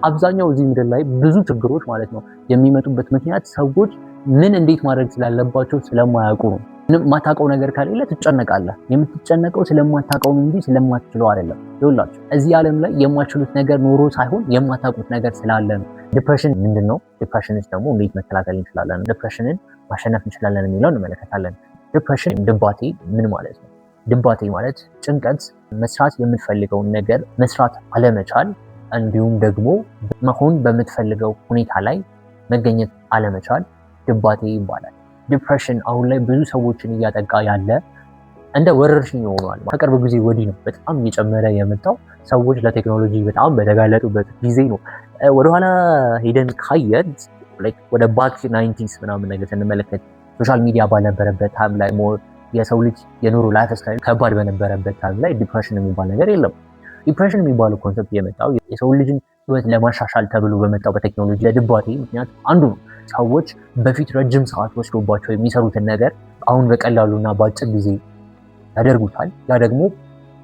አብዛኛው እዚህ ምድር ላይ ብዙ ችግሮች ማለት ነው የሚመጡበት ምክንያት ሰዎች ምን እንዴት ማድረግ ስላለባቸው ስለማያውቁ ነው። ምንም የማታውቀው ነገር ከሌለ ትጨነቃለህ። የምትጨነቀው ስለማታውቀው ነው እንጂ ስለማትችለው አይደለም። ይኸውላችሁ እዚህ ዓለም ላይ የማትችሉት ነገር ኖሮ ሳይሆን የማታውቁት ነገር ስላለ ነው። Depression ምንድን ነው? Depression ስ ደግሞ እንዴት መከላከል እንችላለን? Depression ን ማሸነፍ እንችላለን የሚለው እንመለከታለን። Depression ድባቴ ምን ማለት ነው? ድባቴ ማለት ጭንቀት፣ መስራት የምትፈልገውን ነገር መስራት አለመቻል፣ እንዲሁም ደግሞ መሆን በምትፈልገው ሁኔታ ላይ መገኘት አለመቻል ድባቴ ይባላል። Depression አሁን ላይ ብዙ ሰዎችን እያጠቃ ያለ እንደ ወረርሽኝ ሆኗል። ከቅርብ ጊዜ ወዲህ ነው በጣም እየጨመረ የመጣው። ሰዎች ለቴክኖሎጂ በጣም በተጋለጡበት ጊዜ ነው። ወደኋላ ሄደን ካየን ወደ back 90s ምናምን ነገር ስንመለከት social media ባልነበረበት time ላይ፣ more የሰው ልጅ የኑሮ lifestyle ከባድ በነበረበት time ላይ depression የሚባል ነገር የለም። Depression የሚባለው concept የመጣው የሰው ልጅን ህይወት ለማሻሻል ተብሎ በመጣው በቴክኖሎጂ ለድባቴ ምክንያት አንዱ ነው። ሰዎች በፊት ረጅም ሰዓት ወስዶባቸው የሚሰሩትን ነገር አሁን በቀላሉና በአጭር ጊዜ ያደርጉታል። ያ ደግሞ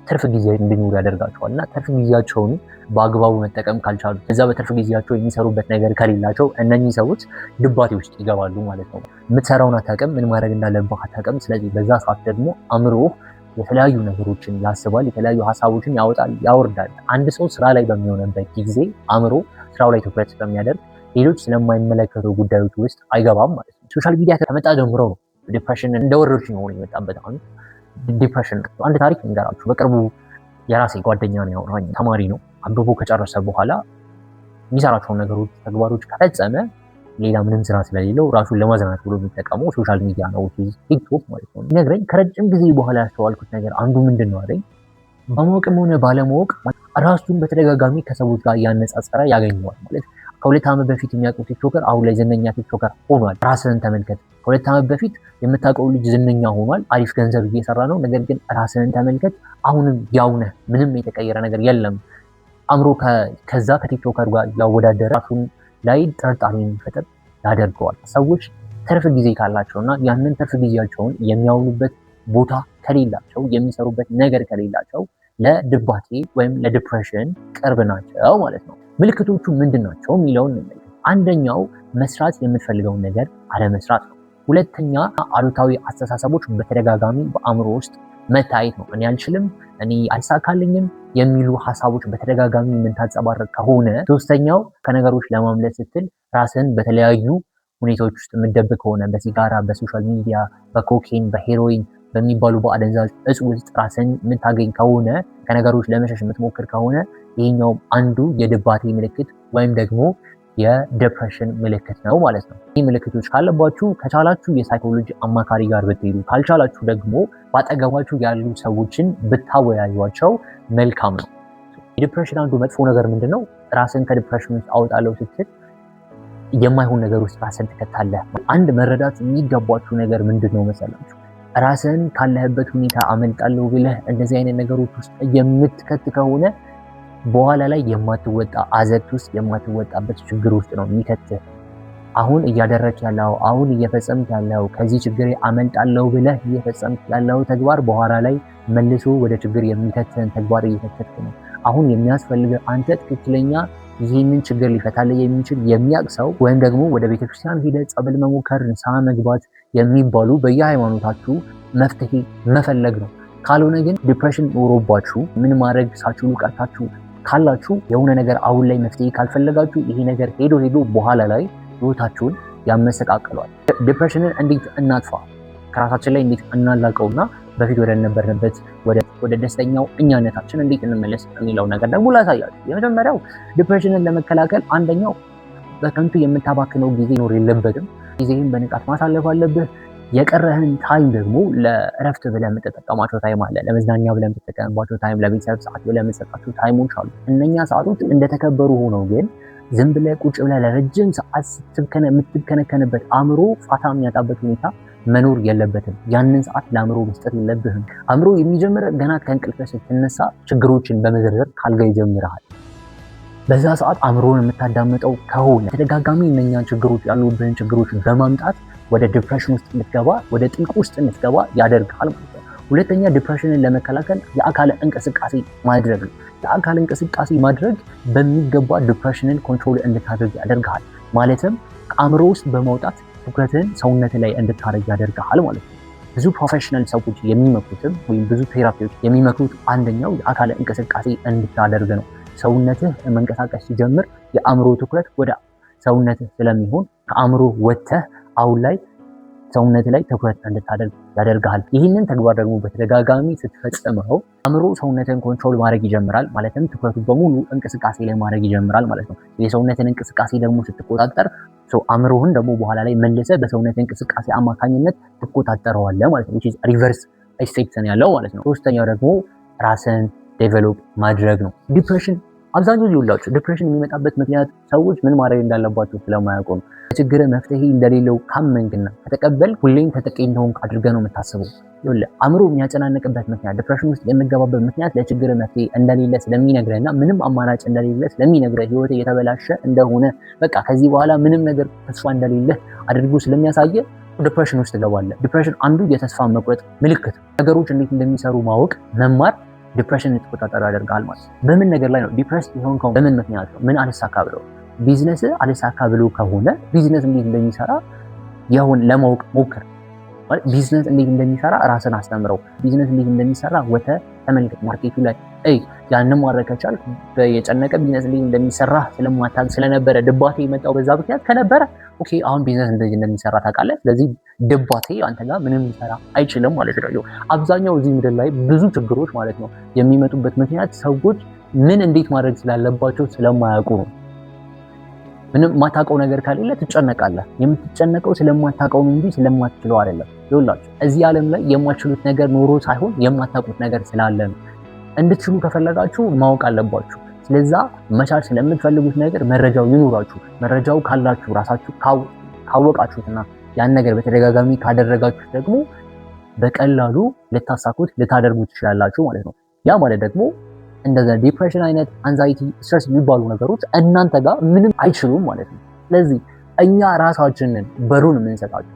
ትርፍ ጊዜ እንዲኖር ያደርጋቸዋል እና ትርፍ ጊዜያቸውን በአግባቡ መጠቀም ካልቻሉ፣ እዛ በትርፍ ጊዜያቸው የሚሰሩበት ነገር ከሌላቸው እነኚህ ሰዎች ድባቴ ውስጥ ይገባሉ ማለት ነው። የምትሰራውን አታውቅም፣ ምን ማድረግ እንዳለብህ አታውቅም። ስለዚህ በዛ ሰዓት ደግሞ አእምሮህ የተለያዩ ነገሮችን ያስባል፣ የተለያዩ ሀሳቦችን ያወጣል፣ ያወርዳል። አንድ ሰው ስራ ላይ በሚሆንበት ጊዜ አእምሮ ስራው ላይ ትኩረት ስለሚያደርግ ሌሎች ስለማይመለከቱ ጉዳዮች ውስጥ አይገባም ማለት ነው። Social media ከመጣ ጀምሮ ነው depression እንደ ወረርሽኝ ሆኖ የመጣበት። አሁን depression አንድ ታሪክ ልንገራችሁ። በቅርቡ የራሴ ጓደኛ ነው ያወራኝ። ተማሪ ነው። አንብቦ ከጨረሰ በኋላ የሚሰራቸውን ነገሮች ተግባሮች ከፈጸመ ሌላ ምንም ስራ ስለሌለው ራሱን ለማዝናናት ብሎ የሚጠቀመው social media ነው፣ ቲክቶክ ማለት ነው። ነግረኝ ከረጅም ጊዜ በኋላ ያስተዋልኩት ነገር አንዱ ምንድን ነው አለኝ። በማወቅም ሆነ ባለማወቅ ራሱን በተደጋጋሚ ከሰዎች ጋር እያነጻጸረ ያገኘዋል። ማለት ከ2 ዓመት በፊት የሚያውቀው TikToker አሁን ላይ ዝነኛ TikToker ሆኗል። ራስህን ተመልከት። ከ2 ዓመት በፊት የምታውቀው ልጅ ዝነኛ ሆኗል። አሪፍ ገንዘብ እየሰራ ነው። ነገር ግን ራስህን ተመልከት። አሁንም ያው ነህ። ምንም የተቀየረ ነገር የለም። አእምሮ ከዛ ከ TikToker ጋር ያወዳደረ ራሱን ላይ ጥርጣሬ የሚፈጥር ያደርገዋል። ሰዎች ትርፍ ጊዜ ካላቸው እና ያንን ትርፍ ጊዜያቸውን የሚያውሉበት ቦታ ከሌላቸው፣ የሚሰሩበት ነገር ከሌላቸው ለድባቴ ወይም ለ depression ቅርብ ናቸው ማለት ነው። ምልክቶቹ ምንድን ናቸው የሚለውን እንመልከት። አንደኛው መስራት የምትፈልገውን ነገር አለመስራት ነው። ሁለተኛ አሉታዊ አስተሳሰቦች በተደጋጋሚ በአእምሮ ውስጥ መታየት ነው። እኔ አልችልም፣ እኔ አይሳካልኝም የሚሉ ሀሳቦች በተደጋጋሚ የምታንጸባርቅ ከሆነ፣ ሶስተኛው ከነገሮች ለማምለጥ ስትል ራስን በተለያዩ ሁኔታዎች ውስጥ የምትደብቅ ከሆነ፣ በሲጋራ፣ በ social media፣ በኮኬን፣ በሄሮይን በሚባሉ በአደንዛዥ እጽ ውስጥ ራስን የምታገኝ ከሆነ፣ ከነገሮች ለመሸሽ የምትሞክር ከሆነ ይሄኛውም አንዱ የድባቴ ምልክት ወይም ደግሞ የ depression ምልክት ነው ማለት ነው። ይህ ምልክቶች ካለባችሁ ከቻላችሁ የ psychology አማካሪ ጋር ብትሄዱ፣ ካልቻላችሁ ደግሞ በአጠገባችሁ ያሉ ሰዎችን ብታወያዩቸው መልካም ነው። የ depression አንዱ መጥፎ ነገር ምንድን ነው? ራስን ከ depression ውስጥ አወጣለሁ ስትል የማይሆን ነገር ውስጥ ራስን ትከታለህ። አንድ መረዳት የሚገባችሁ ነገር ምንድን ነው መሰላችሁ? ራስን ካለህበት ሁኔታ አመልጣለሁ ብለህ እንደዚህ አይነት ነገሮች ውስጥ የምትከት ከሆነ በኋላ ላይ የማትወጣ አዘቅት ውስጥ፣ የማትወጣበት ችግር ውስጥ ነው የሚከትህ። አሁን እያደረክ ያለው፣ አሁን እየፈጸምክ ያለው፣ ከዚህ ችግር አመልጣለሁ ብለህ እየፈጸምክ ያለው ተግባር በኋላ ላይ መልሶ ወደ ችግር የሚከትህን ተግባር እየከተትክ ነው። አሁን የሚያስፈልግህ አንተ ትክክለኛ ይህንን ችግር ሊፈታልህ የሚችል የሚያውቅ ሰው ወይም ደግሞ ወደ ቤተክርስቲያን ሄደህ ጸበል መሞከር፣ ንስሐ መግባት የሚባሉ በየሃይማኖታችሁ መፍትሄ መፈለግ ነው። ካልሆነ ግን depression ኖሮባችሁ ምን ማድረግ ሳትችሉ ቀርታችሁ ካላችሁ፣ የሆነ ነገር አሁን ላይ መፍትሄ ካልፈለጋችሁ ይሄ ነገር ሄዶ ሄዶ በኋላ ላይ ህይወታችሁን ያመሰቃቅለዋል። Depression ን እንዴት እናጥፋ? ከራሳችን ላይ እንዴት እናላቀውና በፊት ወደ ነበርንበት ወደ ደስተኛው እኛነታችን እንዴት እንመለስ የሚለው ነገር ደግሞ ላሳያችሁ። የመጀመሪያው depression ን ለመከላከል አንደኛው በከንቱ የምታባክነው ጊዜ መኖር የለበትም። ጊዜህን በንቃት ማሳለፍ አለብህ። የቀረህን time ደግሞ ለእረፍት ብለህ የምትጠቀማቸው time አለ፣ ለመዝናኛ ብለህ የምትጠቀምባቸው time፣ ለቤተሰብ ሰዓት ብለህ የምትሰጣቸው time ኦች አሉ። እነኛ ሰዓቶች እንደተከበሩ ሆነው ግን ዝም ብለህ ቁጭ ብለህ ለረጅም ሰዓት የምትከነከንበት፣ አእምሮ ፋታ የሚያጣበት ሁኔታ መኖር የለበትም። ያንን ሰዓት ለአእምሮ መስጠት የለብህም። አእምሮ የሚጀምር ገና ከእንቅልፍ ስትነሳ ችግሮችን በመዘርዘር ካልጋ ይጀምርሃል። በዛ ሰዓት አእምሮን የምታዳምጠው ከሆነ ተደጋጋሚ እነኛን ችግሮች ያሉብህን ችግሮች በማምጣት ወደ depression ውስጥ እንድትገባ፣ ወደ ጥልቅ ውስጥ እንድትገባ ያደርግሃል ማለት ነው። ሁለተኛ depression ን ለመከላከል የአካል እንቅስቃሴ ማድረግ ነው። የአካል እንቅስቃሴ ማድረግ በሚገባ depression ን control እንድታደርግ ያደርግሃል። ማለትም ከአእምሮ ውስጥ በማውጣት ትኩረትህን ሰውነት ላይ እንድታደርግ ያደርግሃል ማለት ነው። ብዙ professional ሰዎች የሚመክሩትም ወይም ብዙ therapy ዎች የሚመክሩት አንደኛው የአካል እንቅስቃሴ እንድታደርግ ነው። ሰውነትህ መንቀሳቀስ ሲጀምር የአእምሮ ትኩረት ወደ ሰውነትህ ስለሚሆን ከአእምሮ ወጥተህ አሁን ላይ ሰውነት ላይ ትኩረት እንድታደርግ ያደርግሃል። ይህንን ተግባር ደግሞ በተደጋጋሚ ስትፈጽመው አእምሮ ሰውነትን control ማድረግ ይጀምራል። ማለትም ትኩረቱ በሙሉ እንቅስቃሴ ላይ ማድረግ ይጀምራል ማለት ነው። የሰውነትን እንቅስቃሴ ደግሞ ስትቆጣጠር አእምሮህን ደግሞ በኋላ ላይ መልሰህ በሰውነት እንቅስቃሴ አማካኝነት ትቆጣጠረዋለህ ማለት ነው። Reverse effect ነው ያለው ማለት ነው። ሶስተኛው ደግሞ ራስን develop ማድረግ ነው። Depression አብዛኛው ይውላችሁ depression የሚመጣበት ምክንያት ሰዎች ምን ማድረግ እንዳለባቸው ስለማያውቁ ነው። ችግር መፍትሄ እንደሌለው ካመንክና ከተቀበልክ ሁሌም ተጠቂ እንደሆንክ አድርገህ ነው የምታስበው። ይኸውልህ አእምሮ የሚያጨናንቅበት ምክንያት፣ depression ውስጥ የምገባበት ምክንያት ለችግር መፍትሄ እንደሌለ ስለሚነግረህና ምንም አማራጭ እንደሌለ ስለሚነግረህ፣ ህይወት እየተበላሸ እንደሆነ፣ በቃ ከዚህ በኋላ ምንም ነገር ተስፋ እንደሌለ አድርጎ ስለሚያሳየ depression ውስጥ ትገባለህ። Depression አንዱ የተስፋ መቁረጥ ምልክት። ነገሮች እንዴት እንደሚሰሩ ማወቅ፣ መማር depression እንድትቆጣጠሩ ያደርጋል ማለት ነው። በምን ነገር ላይ ነው depressed የሆንከው? በምን ምክንያት ነው? ምን አልሳካ ብሎ? ቢዝነስ አልሳካ ብሎ ከሆነ ቢዝነስ እንዴት እንደሚሰራ የሆን ለማወቅ ሞክር። ቢዝነስ እንዴት እንደሚሰራ ራስን አስተምረው። ቢዝነስ እንዴት እንደሚሰራ ወተህ ተመልከት፣ market ኡ ላይ እይ። ያንን ማድረግ ከቻልክ የጨነቀ ቢዝነስ እንዴት እንደሚሰራ ስለማታውቅ ስለነበረ ድባቴ የመጣው በዛ ምክንያት ከነበረ okay፣ አሁን ቢዝነስ እንዴት እንደሚሰራ ታውቃለህ። ስለዚህ ድባቴ አንተ ጋር ምንም ሊሰራ አይችልም ማለት ነው። አብዛኛው እዚህ ምድር ላይ ብዙ ችግሮች ማለት ነው የሚመጡበት ምክንያት ሰዎች ምን እንዴት ማድረግ ስላለባቸው ስለማያውቁ ነው። ምንም የማታውቀው ነገር ከሌለ ትጨነቃለህ። የምትጨነቀው ስለማታውቀው እንጂ ስለማትችለው አይደለም። ይኸውላችሁ እዚህ ዓለም ላይ የማትችሉት ነገር ኖሮ ሳይሆን የማታውቁት ነገር ስላለ ነው። እንድትችሉ ከፈለጋችሁ ማወቅ አለባችሁ። ስለዛ መቻል ስለምትፈልጉት ነገር መረጃው ይኑራችሁ። መረጃው ካላችሁ፣ ራሳችሁ ካወቃችሁትና ያን ነገር በተደጋጋሚ ካደረጋችሁት ደግሞ በቀላሉ ልታሳኩት፣ ልታደርጉት ትችላላችሁ ማለት ነው። ያ ማለት ደግሞ እንደዛ depression አይነት፣ anxiety፣ stress የሚባሉ ነገሮች እናንተ ጋር ምንም አይችሉም ማለት ነው። ስለዚህ እኛ ራሳችንን በሩን የምንሰጣችሁ፣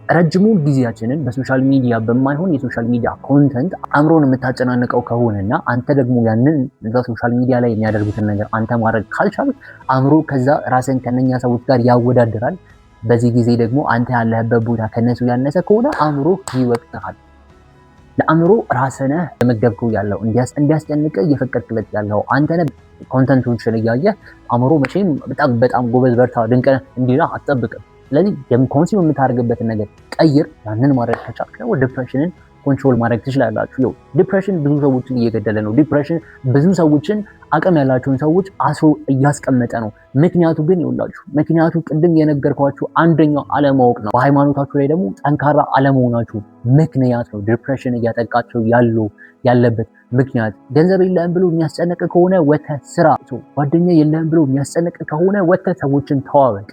ረጅሙን ጊዜያችንን በ social media፣ በማይሆን የ social media content አእምሮን የምታጨናንቀው ከሆነና አንተ ደግሞ ያንን እዛ social media ላይ የሚያደርጉትን ነገር አንተ ማድረግ ካልቻልክ አእምሮ ከዛ ራስን ከነኛ ሰዎች ጋር ያወዳድራል። በዚህ ጊዜ ደግሞ አንተ ያለህበት ቦታ ከነሱ ያነሰ ከሆነ አእምሮ ይወቅጥሃል። ለአእምሮ ራስህ ነህ የመገብከው ያለው፣ እንዲያስጨንቅ እየፈቀድክለት ያለው አንተ ነህ። Content ኦችን እያየህ አእምሮ መቼም በጣም በጣም ጎበዝ፣ በርታ፣ ድንቅ ነህ እንዲልህ አትጠብቅም። ስለዚህ consume የምታደርግበትን ነገር ቀይር። ያንን ማድረግ ከቻልክ ደግሞ depression ን control ማድረግ ትችላላችሁ። ይኸው depression ብዙ ሰዎችን እየገደለ ነው። Depression ብዙ ሰዎችን፣ አቅም ያላቸውን ሰዎች አስሮ እያስቀመጠ ነው። ምክንያቱ ግን ይኸውላችሁ፣ ምክንያቱ ቅድም የነገርኳችሁ አንደኛው አለማወቅ ነው። በሃይማኖታችሁ ላይ ደግሞ ጠንካራ አለመሆናችሁ ምክንያት ነው depression እያጠቃቸው ያለበት ምክንያት። ገንዘብ የለህም ብሎ የሚያስጨንቅ ከሆነ ወተህ ስራ። ጓደኛ የለህም ብሎ የሚያስጨንቅ ከሆነ ወተህ ሰዎችን ተዋወቅ።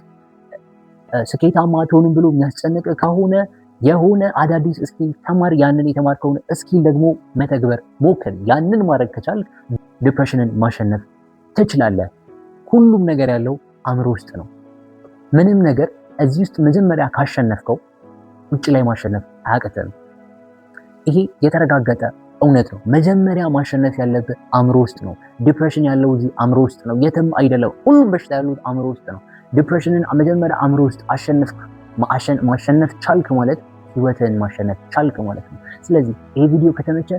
ስኬታማ አትሆንም ብሎ የሚያስጨንቅ ከሆነ የሆነ አዳዲስ skill ተማር። ያንን የተማርከውን skill ደግሞ መተግበር ሞክር። ያንን ማድረግ ከቻልክ depression ን ማሸነፍ ትችላለህ። ሁሉም ነገር ያለው አእምሮ ውስጥ ነው። ምንም ነገር እዚህ ውስጥ መጀመሪያ ካሸነፍከው ውጭ ላይ ማሸነፍ አያቅትም። ይሄ የተረጋገጠ እውነት ነው። መጀመሪያ ማሸነፍ ያለብህ አእምሮ ውስጥ ነው። Depression ያለው እዚህ አእምሮ ውስጥ ነው፣ የትም አይደለም። ሁሉም በሽታ ያሉት አእምሮ ውስጥ ነው። Depression ን መጀመሪያ አእምሮ ውስጥ አሸንፍክ፣ ማሸነፍ ቻልክ ማለት ህይወትን ማሸነፍ ቻልክ ማለት ነው። ስለዚህ ይሄ ቪዲዮ ከተመቸ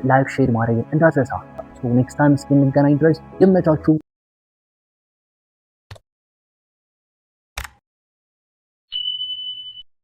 like፣ share ማድረግ እንዳትረሳ። Next time እስክንገናኝ ድረስ ይመቻችሁ።